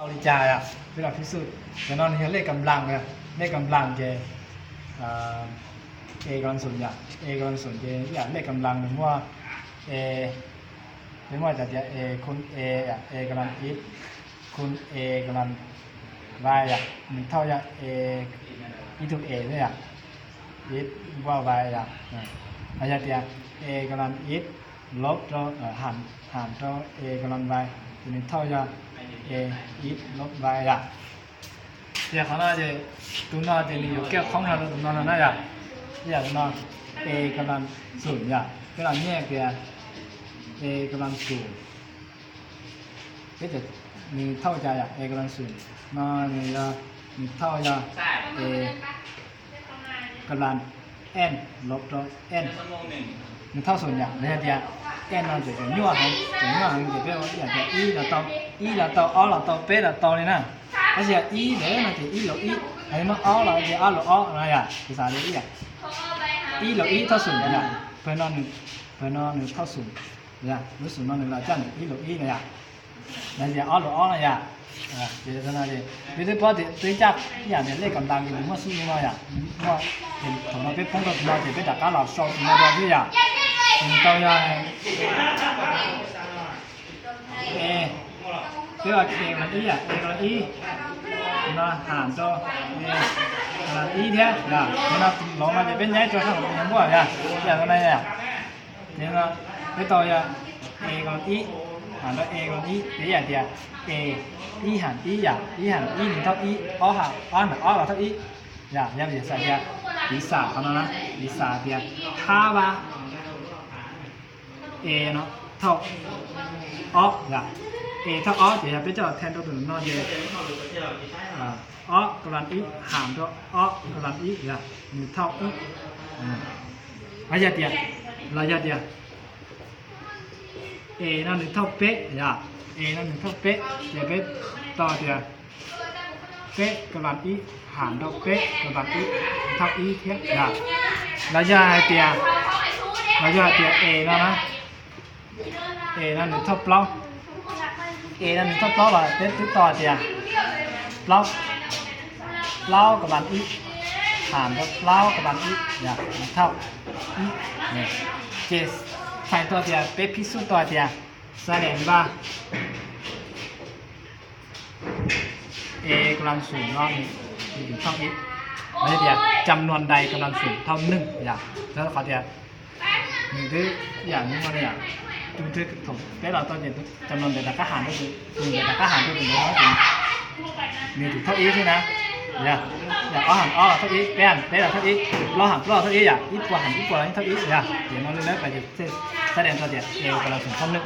Tau li cas yom, peb los phib xub. Cov no nws yog lej kam las, lej kam las ces e kam las xum yom, e kam las xum ces ib yam lej kam las nws muaj e, peb muaj cov tias e khun e, e kam las ib khun e kam las vais yom, nws thauj yog e, ib tug e xwb yom, ib npuaj vais yom. Los yog tias e kam las ib lob rau, ham rau e kam las vais ces nws thauj yog e ib lob vais yom. Ces qhov no ces tus no ces nws yuav kiaj qhoob no rau tus no no na yom. Ib yam tus no e kam las xum yom, peb los nyiaj tias e kam las xum, peb tias nws thauj cas yom, e kam las xum no nws yog, nws thauj yog e kam las n lob rau n, nws thauj xum yom. Los yog tias n no ces tseem nyuaj heev, tseem nyuaj heev ces peb ua ib yam tias ib los tau, ib los tau, ob los tau, peb los tau li na. Tab sis yog ib ntawd no ces ib los ib, hos yog muab ob los ces ob los ob no yom, kuv xav li ib yam. Ib los ib thauj xum yom, pawg no, pawg no nws thauj xum, lub xum no nws los caj ntawm ib los ib no yom. Los tias ob los ob no yom. Ces peb twb paub tias twb caj ib yam tias lej kam las ces nws muaj xub li no yom, muaj, ces thaum no peb poob rau tus no ces peb rov qab los sau tus no rau xwb yom. Ces nws tau yog e, peb ua e las ib yom, e las ib no ham rau e las ib thiab yom. Ces no lov no ces peb nyaib rau sab hauv npuaj yom, ib yam li no yom. Ces no peb tau yog e las ib ham rau e las ib, ces ib yam tias e, ib ham ib yom, ib ham ib nws thauj ib, ob ham ob nws ob los thauj ib yom. Yog vim xav tias, piv xam qhov no na, piv xam tias thab vab e no thauj ob yom, e thauj ob ces yog peb coj los then rau tus no ces ob kam las ib ham rau ob kam las ib yom, nws thauj ib. Los yog tias, los yog tias e no nws thauj peb yom, e no nws thauj peb ces peb tau tias peb kam las ib ham rau peb kam las ib thauj ib thiab yom. Los yog hais tias, los yog hais tias e no na, e no nws thauj plaub, e no nws thauj plaub los peb twb tau tias plaub, plaub kam las ib ham rau plaub kam las ib yom, nws thauj ib. Ces txhais tau tias peb phib xub tau tias xab des npaj e kam las xum no nws thauj ib, los yog tias cam nuas dais kam las xum thauj neeg yom. Qhov tias nws twb yam nws no yom, tus twg thaum peb los tau ces cam nuas ntawd rov qab ham rau tus, tus ntawd rov qab ham rau tus ntawd no ces nws tus thauj ib xwb na. Yog ob ham ob los thauj ib, peb ham peb los thauj ib, plaub ham plaub los thauj ib yom, ib puas ham ib puas los yeej thauj ib yom. Ces no lub lawv pas ces xab des tau tias e kam las xum thauj neeg.